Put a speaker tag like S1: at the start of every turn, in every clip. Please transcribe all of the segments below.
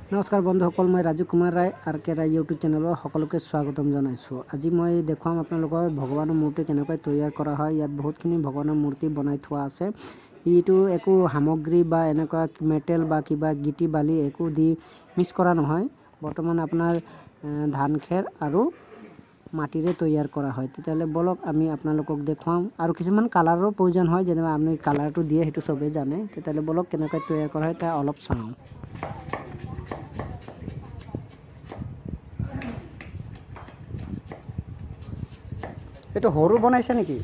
S1: নমস্কাৰ বন্ধুসকল, মই ৰাজু কুমাৰ ৰায় আৰ কে ৰায় ইউটিউব চেনেলৰ সকলোকে স্বাগতম জনাইছোঁ। আজি মই দেখুৱাম আপোনালোকৰ ভগৱানৰ মূৰ্তি কেনেকৈ তৈয়াৰ কৰা হয়। ইয়াত বহুতখিনি ভগৱানৰ মূৰ্তি বনাই থোৱা আছে। এইটো একো সামগ্ৰী বা এনেকুৱা মেটেল বা কিবা গিটি বালি একো দি মিক্স কৰা নহয়। বৰ্তমান আপোনাৰ ধান খেৰ আৰু মাটিৰে তৈয়াৰ কৰা হয়। তেতিয়াহ'লে ব'লক আমি আপোনালোকক দেখুৱাম। আৰু কিছুমান কালাৰৰ প্ৰয়োজন হয়, যেনিবা আপুনি কালাৰটো দিয়ে সেইটো চবেই জানে। তেতিয়াহ'লে ব'লক কেনেকৈ তৈয়াৰ কৰা হয় তাৰ অলপ চাওঁ। এইটো সৰু বনাইছে নেকি?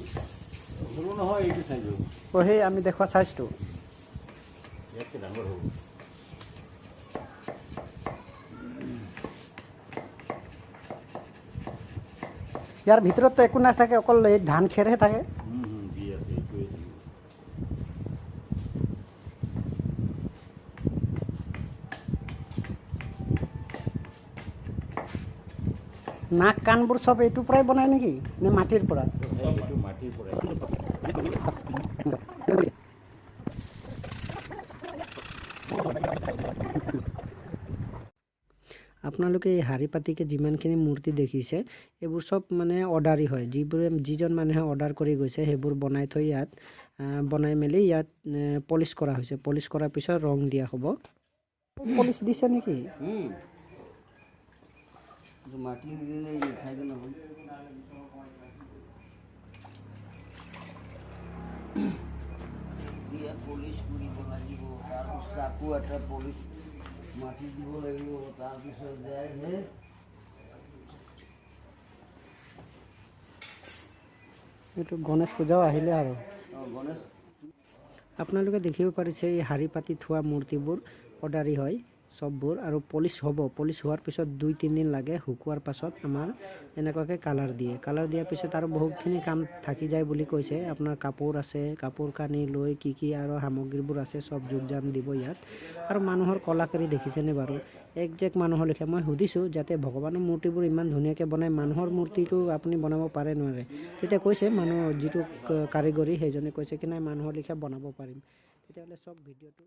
S2: সৰু নহয়, এইটো চাইজৰ।
S1: অঁ, সেই আমি দেখুওৱা চাইজটো।
S2: ইয়াতকৈ ডাঙৰ হ'ব।
S1: ইয়াৰ ভিতৰততো একো নাথাকে, অকল এই ধান খেৰহে থাকে।
S2: যি আছে এইটোৱে থাকিব।
S1: নাক কাণবোৰ চব এইটোৰ পৰাই বনায় নেকি নে মাটিৰ পৰা?
S2: এইটো মাটিৰ পৰাই।
S1: আপোনালোকে এই শাৰী পাতিকে যিমানখিনি মূৰ্তি দেখিছে এইবোৰ চব মানে অৰ্ডাৰী হয়। যিবোৰে যিজন মানুহে অৰ্ডাৰ কৰি গৈছে সেইবোৰ বনাই থৈ ইয়াত বনাই মেলি ইয়াত পলিচ কৰা হৈছে। পলিচ কৰাৰ পিছত ৰং দিয়া হ'ব। পলিচ দিছে নেকি?
S3: মাটি নিদিলে নাথাকে নহয়। এতিয়া পলিচ কৰিব লাগিব, তাৰপিছত আকৌ এটা পলিচ মাটি দিব লাগিব, তাৰপিছত যাইহে।
S1: এইটো গণেশ পূজাও আহিলে আৰু।
S3: অঁ, গণেশ।
S1: আপোনালোকে দেখিব পাৰিছে এই শাৰী পাতি থোৱা মূৰ্তিবোৰ অৰ্ডাৰী হয় চববোৰ আৰু পলিচ হ'ব। পলিচ হোৱাৰ পিছত 2-3 দিন লাগে। শুকোৱাৰ পাছত আমাৰ এনেকুৱাকৈ কালাৰ দিয়ে। কালাৰ দিয়াৰ পিছত আৰু বহুতখিনি কাম থাকি যায় বুলি কৈছে। আপোনাৰ কাপোৰ আছে, কাপোৰ কানি লৈ কি কি আৰু সামগ্ৰীবোৰ আছে চব যোগদান দিব ইয়াত। আৰু মানুহৰ কলাকাৰী দেখিছেনে বাৰু? একজেক্ট মানুহৰ লেখীয়া। মই সুধিছোঁ যাতে ভগৱানৰ মূৰ্তিবোৰ ইমান ধুনীয়াকৈ বনায়, মানুহৰ মূৰ্তিটো আপুনি বনাব পাৰে নোৱাৰে? তেতিয়া কৈছে মানুহ যিটো কাৰিকৰী সেইজনে কৈছে কি নাই, মানুহৰ লেখীয়া বনাব পাৰিম। তেতিয়াহ'লে চব ভিডিঅ'টো।